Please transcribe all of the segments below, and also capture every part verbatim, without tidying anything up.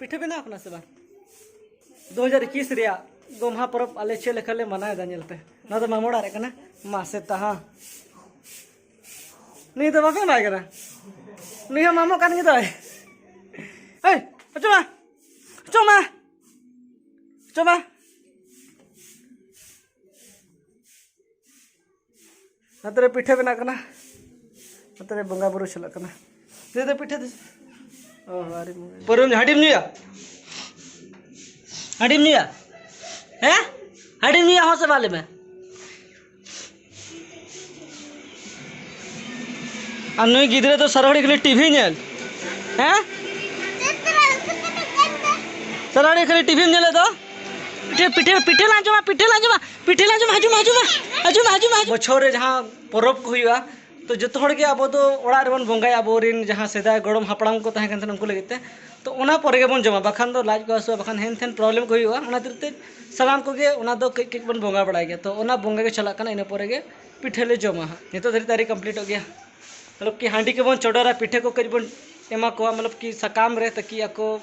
ᱯᱤᱴᱷᱟᱹ ᱵᱮᱱᱟᱣ ᱠᱟᱱᱟ ᱥᱮ ᱵᱟᱝ? ᱫᱩ ᱦᱟᱡᱟᱨ ᱤᱠᱤᱥ ᱨᱮᱭᱟᱜ ᱜᱚᱢᱦᱟ ᱯᱚᱨᱚᱵᱽ ᱟᱞᱮ ᱪᱮᱫ ᱞᱮᱠᱟ ᱞᱮ ᱢᱟᱱᱟᱣ ᱮᱫᱟ, ᱧᱮᱞ ᱯᱮ᱾ ᱱᱚᱣᱟ ᱫᱚ ᱢᱟᱢᱚ ᱚᱲᱟᱜ ᱨᱮ ᱠᱟᱱᱟ᱾ ᱢᱟ ᱥᱮᱛᱟ, ᱦᱟᱸ᱾ ᱱᱩᱭ ᱫᱚ ᱵᱟᱯᱮ ᱮᱢᱟᱭ ᱠᱟᱱᱟ? ᱱᱩᱭ ᱦᱚᱸ ᱢᱟᱢᱚ ᱠᱟᱱ ᱜᱮᱫᱚᱭ᱾ ᱦᱮᱭ, ᱚᱪᱚᱜ ᱢᱟ, ᱚᱪᱚᱜ ᱢᱟ, ᱚᱪᱚᱜ ᱢᱟ᱾ ᱱᱚᱛᱮ ᱨᱮ ᱯᱤᱴᱷᱟᱹ ᱵᱮᱱᱟᱜ ᱠᱟᱱᱟ, ᱱᱚᱛᱮ ᱨᱮ ᱵᱚᱸᱜᱟ ᱵᱩᱨᱩ ᱪᱟᱞᱟᱜ ᱠᱟᱱᱟ᱾ ᱫᱮ, ᱫᱮ, ᱯᱤᱴᱷᱟᱹ ᱫᱮ᱾ ᱚ, ᱟᱹᱰᱤ ᱢᱚᱡᱽ᱾ ᱯᱟᱹᱣᱨᱟᱹᱢ ᱧᱩ-, ᱦᱟᱺᱰᱤᱢ ᱧᱩᱭᱟ? ᱦᱟᱺᱰᱤᱢ ᱧᱩᱭᱟ? ᱦᱮᱸ? ᱦᱟᱺᱰᱤᱢ ᱧᱩᱭᱟ, ᱦᱚᱸ ᱥᱮ ᱵᱟᱝ, ᱞᱟᱹᱭ ᱢᱮ? ᱟᱨ ᱱᱩᱭ ᱜᱤᱫᱽᱨᱟᱹ ᱫᱚ ᱥᱟᱨᱟ ᱜᱷᱟᱹᱲᱤᱡ ᱠᱷᱟᱹᱞᱤ ᱴᱤᱵᱷᱤ ᱧᱮᱞ᱾ ᱦᱮᱸ? ᱥᱟᱨᱟ ᱜᱷᱟᱹᱲᱤᱡ ᱠᱷᱟᱹᱞᱤ ᱴᱤᱵᱷᱤᱢ ᱧᱮᱞᱮᱫ ᱫᱚ? ᱯᱤᱴᱷᱟᱹ, ᱯᱤᱴᱷᱟᱹ, ᱯᱤᱴᱷᱟᱹ ᱞᱟᱝ ᱡᱚᱢᱟ, ᱯᱤᱴᱷᱟᱹ ᱞᱟᱝ ᱡᱚᱢᱟ, ᱯᱤᱴᱷᱟᱹ ᱞᱟᱝ ᱡᱚᱢᱟ, ᱦᱤᱡᱩᱜ ᱢᱮ, ᱦᱤᱡᱩᱜ ᱢᱮ, ᱦᱤᱡᱩᱜ ᱢᱮ, ᱦᱤᱡᱩᱜ ᱢᱮ, ᱦᱤᱡᱩᱜ ᱢᱮ᱾ ᱵᱚᱪᱷᱚᱨ ᱨᱮ ᱡᱟᱦᱟᱸ ᱯᱚᱨᱚᱵᱽ ᱠᱚ ᱦᱩᱭᱩᱜᱼᱟ, ᱛᱚ ᱡᱚᱛᱚ ᱦᱚᱲ ᱜᱮ ᱟᱵᱚ ᱫᱚ ᱚᱲᱟᱜ ᱨᱮᱵᱚᱱ ᱵᱚᱸᱜᱟᱭᱟ, ᱟᱵᱚᱨᱮᱱ ᱡᱟᱦᱟᱸ ᱥᱮᱫᱟᱭ ᱜᱚᱲᱚᱢ ᱦᱟᱯᱲᱟᱢ ᱠᱚ ᱛᱟᱦᱮᱸ ᱠᱟᱱ ᱛᱟᱦᱮᱱᱟ ᱩᱱᱠᱩ ᱞᱟᱹᱜᱤᱫ ᱛᱮ᱾ ᱛᱚ ᱚᱱᱟ ᱯᱚᱨᱮ ᱜᱮᱵᱚᱱ ᱡᱚᱢᱟ, ᱵᱟᱠᱷᱟᱱ ᱫᱚ ᱞᱟᱡ ᱠᱚ ᱦᱟᱹᱥᱩᱜᱼᱟ, ᱵᱟᱠᱷᱟᱱ ᱦᱮᱱ ᱛᱷᱮᱱ ᱯᱨᱚᱵᱞᱮᱢ ᱠᱚ ᱦᱩᱭᱩᱜᱼᱟ᱾ ᱚᱱᱟ ᱠᱷᱟᱹᱛᱤᱨ ᱛᱮ ᱥᱟᱱᱟᱢ ᱠᱚᱜᱮ ᱚᱱᱟ ᱫᱚ ᱠᱟᱹᱡ ᱠᱟᱹᱡ ᱵᱚᱱ ᱵᱚᱸᱜᱟ ᱵᱟᱲᱟᱭ ᱜᱮᱭᱟ᱾ ᱛᱚ ᱚᱱᱟ ᱵᱚᱸᱜᱟ ᱜᱮ ᱪᱟᱞᱟᱜ ᱠᱟᱱᱟ, ᱤᱱᱟᱹ ᱯᱚᱨᱮ ᱜᱮ ᱯᱤᱴᱷᱟᱹ ᱞᱮ ᱡᱚᱢᱟ ᱦᱟᱸᱜ᱾ ᱱᱤᱛᱚᱜ ᱫᱷᱟᱹᱨᱤᱡ ᱛᱮ ᱟᱹᱣᱨᱤ ᱠᱚᱢᱯᱞᱤᱴᱚᱜ ᱜᱮᱭᱟ᱾ ᱢᱚᱛᱞᱚᱵ ᱠᱤ ᱦᱟᱺᱰᱤ ᱠᱚᱵᱚᱱ ᱪᱚᱰᱚᱨᱟ, ᱯᱤᱴᱷᱟᱹ ᱠᱚ ᱠᱟᱹᱡ ᱵᱚᱱ ᱮᱢᱟ ᱠᱚᱣᱟ, ᱢᱚᱛᱞᱚᱵ ᱠᱤ ᱥᱟᱠᱟᱢ ᱨᱮ, ᱛᱟᱠᱤ ᱟᱠᱚ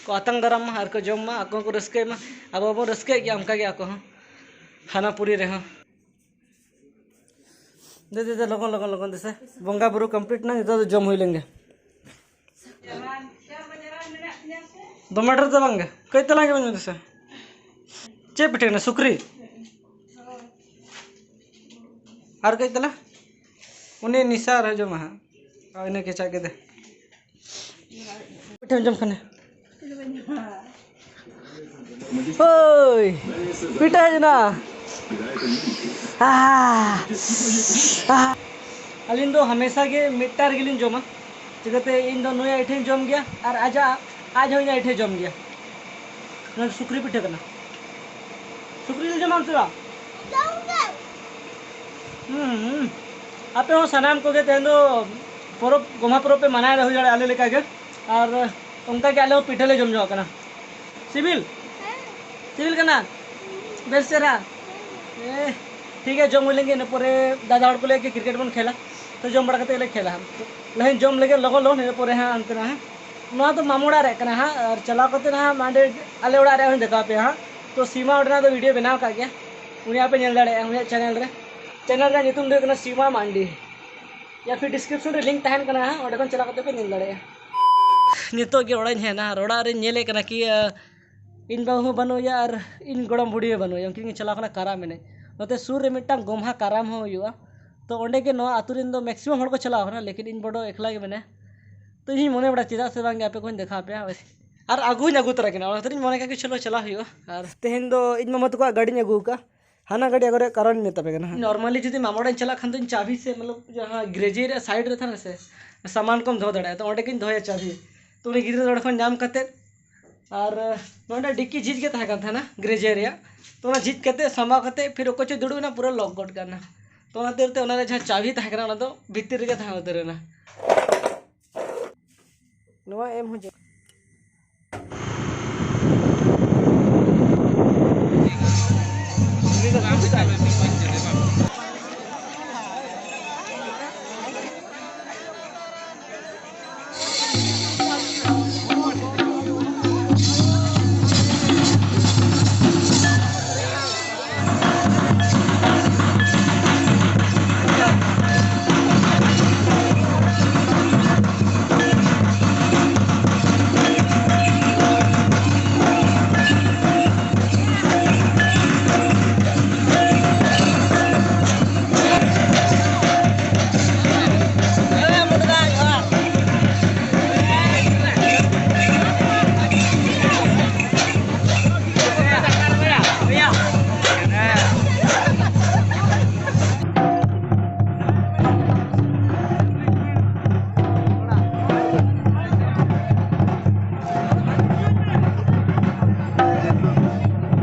ᱠᱚ ᱟᱛᱟᱝ ᱫᱟᱨᱟᱢ ᱢᱟ ᱟᱨ ᱠᱚ ᱡᱚᱢ ᱢᱟ, ᱟᱠᱚ ᱦᱚᱸᱠᱚ ᱨᱟᱹᱥᱠᱟᱹᱭ ᱢᱟ, ᱟᱵᱚ ᱦᱚᱸᱵᱚᱱ ᱨᱟᱹᱥᱠᱟᱹᱭᱮᱫ ᱜᱮᱭᱟ ᱚᱱᱠᱟ ᱜᱮ ᱟᱠᱚ ᱦᱚᱸ᱾ ᱦᱟᱱᱟ ᱯᱩᱨᱤ ᱨᱮᱦᱚᱸ᱾ ᱫᱮ, ᱫᱮ, ᱫᱮ, ᱞᱚᱜᱚᱱ, ᱞᱚᱜᱚᱱ, ᱞᱚᱜᱚᱱ ᱫᱮᱥᱮ᱾ ᱵᱚᱸᱜᱟ ᱵᱩᱨᱩ ᱠᱚᱢᱯᱞᱤᱴ ᱱᱟ, ᱱᱤᱛᱚᱜ ᱫᱚ ᱡᱚᱢ ᱦᱩᱭ ᱞᱮᱱ ᱜᱮ᱾ ᱫᱚᱢᱮ ᱰᱷᱮᱨ ᱫᱚ ᱵᱟᱝ ᱜᱮ, ᱠᱟᱹᱡ ᱛᱟᱞᱟᱝ ᱜᱮ ᱵᱮᱱ ᱫᱮᱥᱮ᱾ ᱪᱮᱫ ᱯᱤᱴᱷᱟᱹ ᱠᱟᱱᱟ? ᱥᱩᱠᱨᱤ? ᱟᱨ ᱠᱟᱹᱡ ᱛᱟᱞᱟᱝ᱾ ᱩᱱᱤ ᱱᱤᱥᱟ ᱟᱨᱦᱚᱸ ᱡᱚᱢᱟ ᱦᱟᱸᱜ᱾ ᱟᱨ ᱤᱱᱟᱹ ᱠᱮᱪᱟᱜ ᱠᱮᱫᱟ᱾ ᱯᱤᱴᱷᱟᱹᱢ ᱡᱚᱢ ᱠᱷᱟᱱᱮ᱾ ᱦᱳᱭ, ᱯᱤᱴᱷᱟᱹ ᱦᱮᱡ ᱮᱱᱟ᱾ ᱟᱦ, ᱟᱦ᱾ ᱟᱹᱞᱤᱧ ᱫᱚ ᱦᱟᱢᱮᱥᱟ ᱜᱮ ᱢᱤᱫᱴᱟᱝ ᱨᱮᱜᱮᱞᱤᱧ ᱡᱚᱢᱟ, ᱪᱤᱠᱟᱹᱛᱮ ᱤᱧ ᱫᱚ ᱱᱩᱭᱟᱜ ᱤᱴᱷᱟᱹᱧ ᱡᱚᱢ ᱜᱮᱭᱟ ᱟᱨ ᱟᱡᱟᱜ, ᱟᱡ ᱦᱚᱸ ᱤᱧᱟᱹᱜ ᱤᱴᱷᱟᱹᱭ ᱡᱚᱢ ᱜᱮᱭᱟ᱾ ᱱᱚᱣᱟ ᱫᱚ ᱥᱩᱠᱨᱤ ᱯᱤᱴᱷᱟᱹ ᱠᱟᱱᱟ᱾ ᱥᱩᱠᱨᱤ ᱡᱤᱞ ᱡᱚᱢᱟᱢ ᱥᱮ ᱵᱟᱝ? ᱦᱩᱸ, ᱦᱩᱸ᱾ ᱟᱯᱮ ᱦᱚᱸ ᱥᱟᱱᱟᱢ ᱠᱚᱜᱮ ᱛᱮᱦᱮᱧ ᱫᱚ ᱯᱚᱨᱚᱵᱽ, ᱜᱚᱢᱦᱟ ᱯᱚᱨᱚᱵᱽ ᱯᱮ ᱢᱟᱱᱟᱣ ᱮᱫᱟ ᱦᱩᱭ ᱫᱟᱲᱮᱭᱟᱜᱼᱟ ᱟᱞᱮ ᱞᱮᱠᱟ ᱜᱮ᱾ ᱟᱨ ᱚᱱᱠᱟ ᱜᱮ ᱟᱞᱮ ᱦᱚᱸ ᱯᱤᱴᱷᱟᱹ ᱞᱮ ᱡᱚᱢ ᱡᱚᱝ ᱠᱟᱱᱟ᱾ ᱥᱤᱵᱤᱞ? ᱥᱤᱵᱤᱞ ᱠᱟᱱᱟ? ᱵᱮᱥ ᱪᱮᱦᱨᱟ? ᱮ, ᱴᱷᱤᱠ ᱜᱮᱭᱟ, ᱡᱚᱢ ᱦᱩᱭ ᱞᱮᱱ ᱜᱮ, ᱤᱱᱟᱹ ᱯᱚᱨᱮ ᱫᱟᱫᱟ ᱦᱚᱲ ᱠᱚ ᱞᱟᱹᱭ ᱠᱮᱫ ᱠᱨᱤᱠᱮᱴ ᱵᱚᱱ ᱠᱷᱮᱞᱟ᱾ ᱛᱚ ᱡᱚᱢ ᱵᱟᱲᱟ ᱠᱟᱛᱮ ᱞᱮ ᱠᱷᱮᱞᱟ ᱦᱟᱸᱜ᱾ ᱞᱟᱦᱟᱧ ᱡᱚᱢ ᱞᱮᱜᱮ ᱞᱚᱜᱚᱱ ᱞᱚᱜᱚᱱ, ᱤᱱᱟᱹ ᱯᱚᱨᱮ ᱦᱟᱸᱜ ᱦᱟᱱᱛᱮ ᱱᱟᱜ ᱦᱟᱸᱜ᱾ ᱱᱚᱣᱟ ᱫᱚ ᱢᱟᱢᱚ ᱚᱲᱟᱜ ᱨᱮ ᱠᱟᱱᱟ ᱦᱟᱸᱜ, ᱟᱨ ᱪᱟᱞᱟᱣ ᱠᱟᱛᱮ ᱦᱟᱸᱜ ᱢᱟᱱᱰᱤ ᱟᱞᱮ ᱚᱲᱟᱜ ᱨᱮ ᱦᱚᱸᱧ ᱫᱮᱠᱷᱟᱣ ᱟᱯᱮᱭᱟ ᱦᱟᱸᱜ᱾ ᱛᱚ ᱥᱤᱢᱟ ᱚᱸᱰᱮᱱᱟᱜ ᱫᱚ ᱵᱷᱤᱰᱤᱭᱳ ᱵᱮᱱᱟᱣ ᱟᱠᱟᱫ ᱜᱮᱭᱟ, ᱩᱱᱤᱭᱟᱜ ᱯᱮ ᱧᱮᱞ ᱫᱟᱲᱮᱭᱟᱜᱼᱟ ᱩᱱᱤᱭᱟᱜ ᱪᱮᱱᱮᱞ ᱨᱮ᱾ ᱪᱮᱱᱮᱞ ᱨᱮᱭᱟᱜ ᱧᱩᱛᱩᱢ ᱫᱚ ᱦᱩᱭᱩᱜ ᱠᱟᱱᱟ ᱥᱤᱢᱟ ᱢᱟᱱᱰᱤ, ᱭᱟ ᱯᱷᱤᱨ ᱰᱤᱥᱠᱨᱤᱯᱥᱚᱱ ᱨᱮ ᱞᱤᱝᱠ ᱛᱟᱦᱮᱱ ᱠᱟᱱᱟ ᱦᱟᱸᱜ, ᱚᱸᱰᱮ ᱠᱷᱚᱱ ᱪᱟᱞᱟᱣ ᱠᱟᱛᱮ ᱯᱮ ᱧᱮᱞ ᱫᱟᱲᱮᱭᱟᱜᱼᱟ᱾ ᱱᱤᱛᱚᱜ ᱜᱮ ᱚᱲᱟᱜ ᱤᱧ ᱦᱮᱡ ᱮᱱᱟ ᱟᱨ ᱚᱲᱟᱜ ᱨᱤᱧ ᱧᱮᱞᱮᱫ ᱠᱟᱱᱟ ᱠᱤ, ᱟᱸ, ᱤᱧ ᱵᱟᱹᱦᱩ ᱦᱚᱸ ᱵᱟᱹᱱᱩᱜ ᱮᱭᱟ ᱟᱨ ᱤᱧ ᱜᱚᱲᱚᱢ ᱵᱩᱰᱷᱤ ᱦᱚᱸ ᱵᱟᱹᱱᱩᱜ ᱮᱭᱟ, ᱩᱱᱠᱤᱱ ᱠᱤᱱ ᱪᱟᱞᱟᱣ ᱠᱟᱱᱟ ᱠᱟᱨᱟᱢ ᱮᱱᱮᱡ᱾ ᱱᱚᱛᱮ ᱥᱩᱨ ᱨᱮ ᱢᱤᱫᱴᱟᱝ ᱜᱚᱢᱦᱟ ᱠᱟᱨᱟᱢ ᱦᱚᱸ ᱦᱩᱭᱩᱜᱼᱟ, ᱛᱚ ᱚᱸᱰᱮ ᱜᱮ ᱱᱚᱣᱟ ᱟᱹᱛᱩ ᱨᱮᱱ ᱫᱚ ᱢᱮᱠᱥᱤᱢᱟᱢ ᱦᱚᱲ ᱠᱚ ᱪᱟᱞᱟᱣ ᱠᱟᱱᱟ, ᱞᱮᱠᱤᱱ ᱤᱧ ᱵᱚᱰᱚ ᱮᱠᱞᱟ ᱜᱮ ᱢᱮᱱᱟᱭᱟ᱾ ᱛᱚ ᱤᱧ ᱢᱚᱱᱮ ᱵᱟᱲᱟ ᱪᱮᱫᱟᱜ ᱥᱮ ᱵᱟᱝ ᱜᱮ ᱟᱯᱮ ᱠᱚᱧ ᱫᱮᱠᱷᱟᱣ ᱟᱯᱮᱭᱟ, ᱟᱨ ᱟᱹᱜᱩ ᱦᱚᱸᱧ ᱟᱹᱜᱩ ᱛᱚᱨᱟ ᱠᱤᱱᱟ, ᱚᱱᱟ ᱠᱷᱟᱹᱛᱤᱨ ᱤᱧ ᱢᱚᱱᱮ ᱠᱮᱫᱟ ᱠᱤ ᱪᱚᱞᱚ ᱪᱟᱞᱟᱣ ᱦᱩᱭᱩᱜᱼᱟ᱾ ᱟᱨ ᱛᱮᱦᱮᱧ ᱫᱚ ᱤᱧ ᱢᱟᱢᱟ ᱛᱟᱠᱚᱣᱟᱜ ᱜᱟᱹᱰᱤᱧ ᱟᱹᱜᱩ ᱟᱠᱟᱫᱼᱟ, ᱦᱟᱱᱟ ᱜᱟᱹᱰᱤ ᱟᱹᱜᱩ ᱨᱮᱭᱟᱜ ᱠᱟᱨᱚᱱ ᱤᱧ ᱢᱮᱛᱟ ᱯᱮ ᱠᱟᱱᱟ ᱦᱟᱸᱜ᱾ normally ᱡᱩᱫᱤ ᱢᱟᱢᱟ ᱚᱲᱟᱜ ᱤᱧ ᱪᱟᱞᱟᱜ ᱠᱷᱟᱱ ᱫᱚ ᱤᱧ ᱪᱟᱵᱤ ᱥᱮ ᱢᱚᱛᱞᱚᱵ ᱡᱟᱦᱟᱸ ᱜᱨᱮᱡᱮ ᱨᱮᱭᱟᱜ ᱥᱟᱭᱤᱰ ᱨᱮ ᱛᱟᱦᱮᱱᱟ ᱥᱮ, ᱥᱟᱢᱟᱱ ᱠᱚᱢ ᱫᱚᱦᱚ ᱫᱟᱲᱮᱭᱟᱜᱼᱟ, ᱛᱚ ᱚᱸᱰᱮ ᱜᱤᱧ ᱫᱚᱦᱚᱭᱟ ᱪᱟᱵᱤ᱾ ᱛᱚ ᱩᱱᱤ ᱜᱤᱫᱽᱨᱟᱹ ᱫᱚ ᱚᱸᱰᱮ ᱠᱷᱚᱱ ᱧᱟᱢ ᱠᱟᱛᱮᱫ, ᱟᱨ ᱱᱚᱰᱮ ᱰᱤᱠᱤ ᱡᱷᱤᱡ ᱜᱮ ᱛᱟᱦᱮᱸ ᱠᱟᱱ ᱛᱟᱦᱮᱱᱟ ᱜᱨᱮᱡᱮ ᱨᱮᱭᱟᱜ, ᱛᱚ ᱚᱱᱟ ᱡᱷᱤᱡ ᱠᱟᱛᱮᱫ ᱥᱟᱢᱵᱟᱣ ᱠᱟᱛᱮᱫ ᱯᱷᱤᱨ ᱚᱠᱚᱭ ᱪᱚᱭ ᱫᱩᱲᱩᱵ ᱮᱱᱟ, ᱯᱩᱨᱟᱹ ᱞᱚᱠ ᱜᱚᱫ ᱠᱟᱱᱟ᱾ ᱛᱚ ᱚᱱᱟ ᱠᱷᱟᱹᱛᱤᱨ ᱛᱮ ᱚᱱᱟ ᱨᱮ ᱡᱟᱦᱟᱸ ᱪᱟᱵᱤ ᱛᱟᱦᱮᱸ ᱠᱟᱱᱟ ᱚᱱᱟ ᱫᱚ ᱵᱷᱤᱛᱤᱨ ᱨᱮᱜᱮ ᱛᱟᱦᱮᱸ ᱩᱛᱟᱹᱨ ᱮᱱᱟ᱾ ᱱᱚᱣᱟ ᱮᱢ ᱦᱚᱸ ᱡᱚ-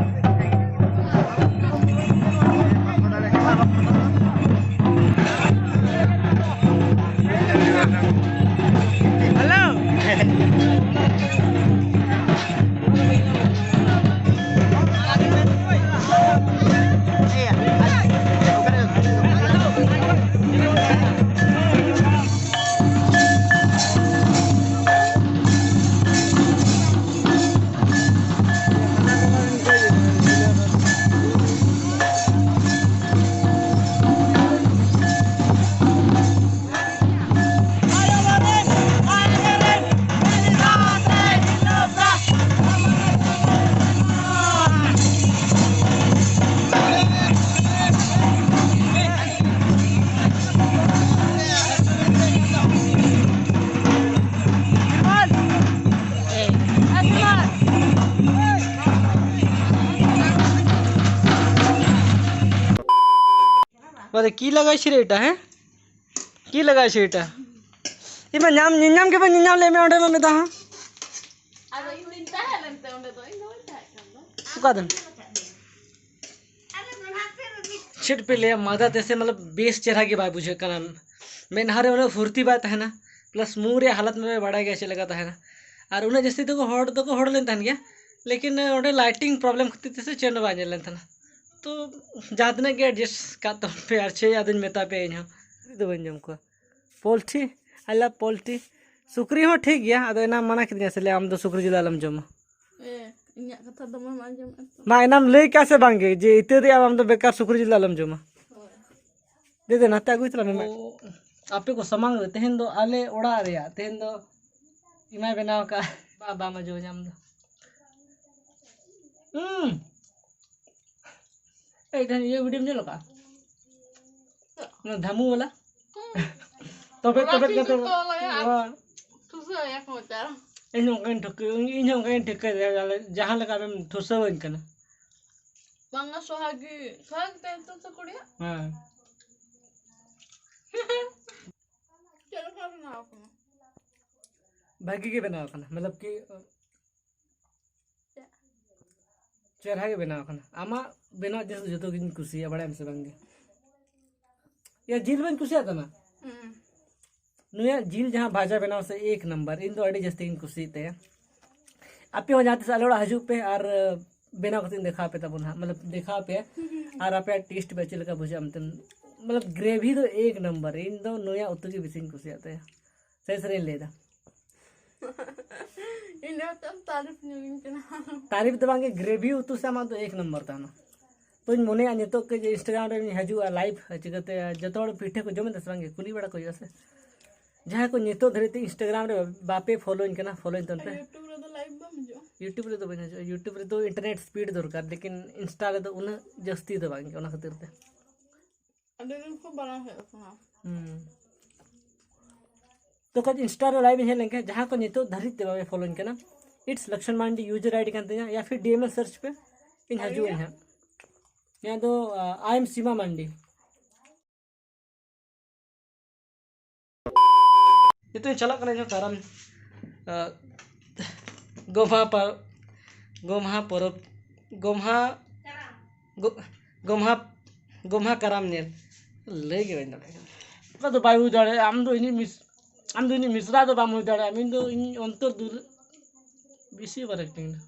ᱵᱟᱫᱮ ᱠᱤ ᱞᱟᱜᱟᱭ ᱪᱷᱤᱨᱮ ᱮᱴᱟ, ᱦᱮᱸ? ᱠᱤ ᱞᱟᱜᱟᱭ ᱪᱷᱤᱨᱮ ᱮᱴᱟ? ᱤᱧ ᱢᱟ ᱧᱟᱢ, ᱧᱮᱧᱟᱢ ᱜᱮ ᱵᱟᱹᱧ ᱧᱮᱧᱟᱢ ᱞᱮᱫ ᱢᱮ ᱚᱸᱰᱮ ᱢᱟ ᱢᱤᱫ ᱫᱷᱟᱣ ᱦᱚᱸ᱾ ᱟᱫᱚ ᱤᱧ ᱫᱚᱧ ᱛᱟᱦᱮᱸ ᱞᱮᱱᱛᱮ ᱚᱸᱰᱮ ᱫᱚ, ᱤᱧ ᱫᱚ ᱵᱟᱹᱧ ᱛᱟᱦᱮᱸ ᱠᱟᱱ ᱫᱚ᱾ ᱚᱠᱟ ᱫᱤᱱ? ᱪᱮᱫ ᱯᱮ ᱞᱟᱹᱭᱟ, ᱢᱟᱫᱟ ᱛᱮᱥᱮ ᱢᱚᱛᱞᱚᱵ ᱵᱮᱥ ᱪᱮᱦᱨᱟ ᱜᱮ ᱵᱟᱭ ᱵᱩᱡᱷᱟᱹᱜ ᱠᱟᱱᱟ᱾ ᱢᱮᱫᱦᱟ ᱨᱮ ᱩᱱᱟᱹᱜ ᱯᱷᱩᱨᱛᱤ ᱵᱟᱭ ᱛᱟᱦᱮᱱᱟ, plus ᱢᱩ ᱨᱮᱭᱟᱜ ᱦᱟᱞᱚᱛ ᱢᱟ ᱵᱟᱲᱟᱭ ᱜᱮᱭᱟ ᱪᱮᱫ ᱞᱮᱠᱟ ᱛᱟᱦᱮᱱᱟ᱾ ᱟᱨ ᱩᱱᱟᱹᱜ ᱡᱟᱹᱥᱛᱤ ᱫᱚᱠᱚ ᱦᱚᱲ ᱫᱚᱠᱚ ᱦᱚᱲ ᱞᱮᱱ ᱛᱟᱦᱮᱱ ᱜᱮᱭᱟ, ᱞᱮᱠᱤᱱ ᱚᱸᱰᱮ lighting problem ᱠᱷᱟᱹᱛᱤᱨ ᱛᱮᱥᱮ ᱪᱮᱫ ᱦᱚᱸ ᱵᱟᱭ ᱧᱮᱞ ᱞᱮᱱ ᱛᱟᱦᱮᱱᱟ᱾ ᱛᱚ ᱡᱟᱦᱟᱸ ᱛᱤᱱᱟᱹᱜ ᱜᱮ adjust ᱠᱟᱜ ᱛᱟᱵᱚᱱ ᱯᱮ, ᱟᱨ ᱪᱮᱫ ᱟᱫᱚᱧ ᱢᱮᱛᱟ ᱯᱮᱭᱟ ᱤᱧ ᱦᱚᱸ᱾ ᱥᱩᱠᱨᱤ ᱫᱚ ᱵᱟᱹᱧ ᱡᱚᱢ ᱠᱚᱣᱟ᱾ Poultry, I love poultry᱾ ᱥᱩᱠᱨᱤ ᱦᱚᱸ ᱴᱷᱤᱠ ᱜᱮᱭᱟ, ᱟᱫᱚ ᱮᱱᱟᱝ ᱢᱟᱱᱟ ᱠᱤᱫᱤᱧᱟ ᱥᱮ, ᱞᱟᱹᱭ, "ᱟᱢ ᱫᱚ ᱥᱩᱠᱨᱤ ᱡᱤᱞ ᱟᱞᱚᱢ ᱡᱚᱢᱟ᱾" ᱮ, ᱤᱧᱟᱹᱜ ᱠᱟᱛᱷᱟ ᱫᱚ ᱵᱟᱢ ᱟᱸᱡᱚᱢᱮᱫᱼᱟ ᱛᱚ᱾ ᱢᱟ, ᱮᱱᱟᱝ ᱞᱟᱹᱭ ᱠᱟᱜ ᱥᱮ ᱵᱟᱝ ᱜᱮ ᱡᱮ ᱤᱛᱟᱹ ᱨᱮᱭᱟᱜ ᱟᱢ ᱫᱚ ᱵᱮᱠᱟᱨ ᱥᱩᱠᱨᱤ ᱡᱤᱞ ᱟᱞᱚᱢ ᱡᱚᱢᱟ? ᱦᱳᱭ᱾ ᱫᱮ, ᱫᱮ, ᱱᱟᱛᱮ ᱟᱹᱜᱩᱭ ᱛᱟᱞᱟᱝ ᱢᱮ, ᱢᱟ᱾ ᱛᱚ, ᱟᱯᱮ ᱠᱚ ᱥᱟᱢᱟᱝ ᱨᱮ ᱛᱮᱦᱮᱧ ᱫᱚ ᱟᱞᱮ ᱚᱲᱟᱜ ᱨᱮᱭᱟᱜ ᱛᱮᱦᱮᱧ ᱫᱚ ᱮᱢᱟᱭ ᱵᱮᱱᱟᱣ ᱠᱟᱜᱼᱟ᱾ ᱵᱟ-, ᱵᱟᱢ ᱟᱸᱡᱚᱢ ᱧᱟᱢ ᱫᱟ᱾ ᱦᱩᱸ᱾ ᱮᱭ, ᱛᱮᱦᱮᱧ ᱤᱭᱟᱹ videoᱢ ᱧᱮᱞ ᱠᱟᱜᱼᱟ? ᱚᱱᱟ ᱫᱷᱟᱢᱩ ᱵᱟᱞᱟ? ᱦᱩᱸ᱾ ᱛᱚᱵᱮ, ᱚᱱᱟ ᱛᱚᱵᱮ ᱪᱮᱫ ᱠᱟᱛᱮ ᱠᱚ ᱞᱟᱹᱭᱟ? ᱦᱳᱭ᱾ ᱴᱷᱩᱥᱟᱹᱣ ᱮᱭᱟ ᱠᱚ ᱢᱚᱪᱟ ᱨᱮ᱾ ᱤᱧ ᱦᱚᱸ ᱚᱱᱠᱟᱧ ᱴᱷᱟᱹᱠᱟᱹ, ᱤᱧ ᱦᱚᱸ ᱚᱱᱠᱟᱧ ᱴᱷᱟᱹᱠᱟᱹᱭᱟ, ᱡᱟᱦᱟᱸ ᱞᱮᱠᱟ ᱟᱢᱮᱢ ᱴᱷᱩᱥᱟᱹᱣᱟᱹᱧ ᱠᱟᱱᱟ᱾ ᱵᱟᱝᱟ, ᱥᱚᱦᱟᱜᱤ, ᱥᱚᱦᱟᱜᱤ ᱛᱟᱭᱚᱢ ᱛᱮ ᱠᱩᱲᱤᱭᱟᱜ? ᱦᱮᱸ᱾ ᱪᱮᱫ ᱞᱮᱠᱟ ᱵᱮᱱᱟᱣ ᱠᱟᱱᱟ? ᱵᱷᱟᱜᱤ ᱜᱮ ᱵᱮᱱᱟᱣ ᱠᱟᱱᱟ, ᱢᱚᱛᱞᱚᱵ ᱠᱤ ᱪᱮᱨᱦᱟ ᱜᱮ ᱵᱮᱱᱟᱣ ᱠᱟᱱᱟ᱾ ᱟᱢᱟᱜ ᱵᱮᱱᱟᱣ ᱡᱤᱱᱤᱥ ᱫᱚ ᱡᱚᱛᱚ ᱜᱤᱧ ᱠᱩᱥᱤᱭᱟᱜᱼᱟ, ᱵᱟᱲᱟᱭᱟᱢ ᱥᱮ ᱵᱟᱝ ᱜᱮ? ᱭᱟ, ᱡᱤᱞ ᱵᱟᱹᱧ ᱠᱩᱥᱤᱭᱟᱜ ᱛᱟᱢᱟ? ᱦᱩᱸ᱾ ᱱᱩᱭᱟᱜ ᱡᱤᱞ ᱡᱟᱦᱟᱸ ᱵᱷᱟᱡᱟ ᱵᱮᱱᱟᱣ ᱥᱮ, ᱮᱠ ᱱᱟᱢᱵᱟᱨ, ᱤᱧ ᱫᱚ ᱟᱹᱰᱤ ᱡᱟᱹᱥᱛᱤ ᱜᱤᱧ ᱠᱩᱥᱤᱭᱟᱜ ᱛᱟᱭᱟ᱾ ᱟᱯᱮ ᱦᱚᱸ ᱡᱟᱦᱟᱸ ᱛᱤᱥ ᱟᱞᱮ ᱚᱲᱟᱜ ᱦᱤᱡᱩᱜ ᱯᱮ ᱟᱨ, ᱟᱸ, ᱵᱮᱱᱟᱣ ᱠᱟᱛᱮ ᱤᱧ ᱫᱮᱠᱷᱟᱣ ᱟᱯᱮ ᱛᱟᱵᱚᱱ ᱦᱟᱸᱜ, ᱢᱚᱛᱞᱚᱵ ᱫᱮᱠᱷᱟᱣ ᱟᱯᱮ ᱟᱨ ᱟᱯᱮᱭᱟᱜ taste ᱯᱮ ᱪᱮᱫ ᱞᱮᱠᱟ ᱵᱩᱡᱷᱟᱹᱜᱼᱟ ᱢᱮᱱᱛᱮ᱾ ᱢᱚᱛᱞᱚᱵ gravy ᱫᱚ ᱮᱠ ᱱᱟᱢᱵᱟᱨ, ᱤᱧ ᱫᱚ ᱱᱩᱭᱟᱜ ᱩᱛᱩ ᱜᱮ ᱵᱮᱥᱤᱧ ᱠᱩᱥᱤᱭᱟᱜ ᱛᱟᱭᱟ, ᱥᱟᱹᱨᱤ ᱥᱟᱹᱨᱤᱧ ᱞᱟᱹᱭᱫᱟ᱾ ᱤᱧ ᱫᱚ ᱢᱤᱫᱴᱟᱝ ᱛᱟᱹᱨᱤᱯ ᱧᱚᱜᱤᱧ ᱠᱟᱱᱟ᱾ ᱛᱟᱹᱨᱤᱯ ᱫᱚ ᱵᱟᱝ ᱜᱮ, gravy ᱩᱛᱩ ᱥᱮ ᱟᱢᱟᱜ ᱫᱚ ᱮᱠ ᱱᱟᱢᱵᱟᱨ ᱛᱟᱦᱮᱱᱟ᱾ ᱛᱚᱧ ᱢᱚᱱᱮᱭᱟ ᱱᱤᱛᱚᱜ ᱜᱮ ᱡᱮ Instagram ᱨᱮᱧ ᱦᱤᱡᱩᱜᱼᱟ live, ᱪᱤᱠᱟᱹᱛᱮ ᱡᱚᱛᱚ ᱦᱚᱲ ᱯᱤᱴᱷᱟᱹ ᱠᱚ ᱡᱚᱢᱮᱫᱟ ᱥᱮ ᱵᱟᱝ ᱜᱮ, ᱠᱩᱞᱤ ᱵᱟᱲᱟ ᱠᱚ ᱦᱩᱭᱩᱜᱼᱟ ᱥᱮ᱾ ᱡᱟᱦᱟᱸᱭ ᱠᱚ ᱱᱤᱛᱚᱜ ᱫᱷᱟᱹᱨᱤᱡ ᱛᱮ Instagram ᱨᱮ ᱵᱟᱯᱮ followᱤᱧ ᱠᱟᱱᱟ, followᱤᱧ ᱛᱟᱵᱚᱱ ᱯᱮ᱾ YouTube ᱨᱮᱫᱚ live ᱵᱟᱢ ᱦᱤᱡᱩᱜᱼᱟ? YouTube ᱨᱮᱫᱚ ᱵᱟᱹᱧ ᱦᱤᱡᱩᱜᱼᱟ, YouTube ᱨᱮᱫᱚ internet speed ᱫᱚᱨᱠᱟᱨ, ᱞᱮᱠᱤᱱ Insta ᱨᱮᱫᱚ ᱩᱱᱟᱹᱜ ᱡᱟᱹᱥᱛᱤ ᱫᱚ ᱵᱟᱝ ᱜᱮ, ᱚᱱᱟ ᱠᱷᱟᱹᱛᱤᱨ ᱛᱮ᱾ ᱟᱹᱰᱤ ᱫᱤᱱ ᱠᱷᱚᱱ ᱵᱟᱝ ᱦᱮᱡ ᱟᱠᱟᱱᱟ᱾ ᱦᱩᱸ᱾ ᱛᱚ ᱠᱟᱹᱡ Insta ᱨᱮ live ᱤᱧ ᱦᱮᱡ ᱞᱮᱱᱠᱷᱟᱱ, ᱡᱟᱦᱟᱸ ᱠᱚ ᱱᱤᱛᱚᱜ ᱫᱷᱟᱹᱨᱤᱡ ᱛᱮ ᱵᱟᱯᱮ followᱤᱧ ᱠᱟᱱᱟ, it's ᱞᱚᱠᱥᱚᱱ ᱢᱟᱱᱰᱤ user ID ᱠᱟᱱ ᱛᱤᱧᱟ, ᱭᱟ ᱯᱷᱤᱨ DM ᱨᱮ search ᱯᱮ, ᱤᱧ ᱟᱨ ᱦᱤᱡᱩᱜ ᱟᱹᱧ ᱤᱧᱟᱹᱜ? ᱦᱟᱸᱜ᱾ ᱤᱧᱟᱹᱜ ᱫᱚ, ᱟᱸ, I am ᱥᱤᱢᱟ ᱢᱟᱱᱰᱤ᱾ ᱱᱤᱛᱚᱜ ᱤᱧ ᱪᱟᱞᱟᱜ ᱠᱟᱱᱟ ᱤᱧᱦᱚᱸ ᱠᱟᱨᱟᱢ, ᱟᱸ, ᱜᱚᱢᱦᱟ ᱯᱟ-, ᱜᱚᱢᱦᱟ ᱯᱚᱨᱚᱵᱽ, ᱜᱚᱢᱦᱟ, ᱜᱚ-, ᱜᱚᱢᱦᱟ, ᱜᱚᱢᱦᱟ ᱠᱟᱨᱟᱢ ᱧᱮᱞ᱾ ᱞᱟᱹᱭ ᱜᱮ ᱵᱟᱹᱧ ᱫᱟᱲᱮᱭᱟᱜ ᱠᱟᱱᱟ᱾ ᱚᱱᱠᱟ ᱫᱚ ᱵᱟᱭ ᱦᱩᱭ ᱫᱟᱲᱮᱭᱟᱜᱼᱟ᱾ ᱟᱢ ᱫᱚ ᱤᱧᱤᱡ ᱢᱤᱥ-, ᱟᱢ ᱫᱚ ᱤᱧᱤᱡ ᱢᱤᱥᱨᱟ ᱫᱚ ᱵᱟᱢ ᱦᱩᱭ ᱫᱟᱲᱮᱭᱟᱜᱼᱟ᱾ ᱤᱧ ᱫᱚ ᱤᱧ ᱚᱱᱛᱚᱨ ᱫᱩᱞ-, ᱵᱮᱥᱤ ᱵᱟᱨ acting ᱫᱟ᱾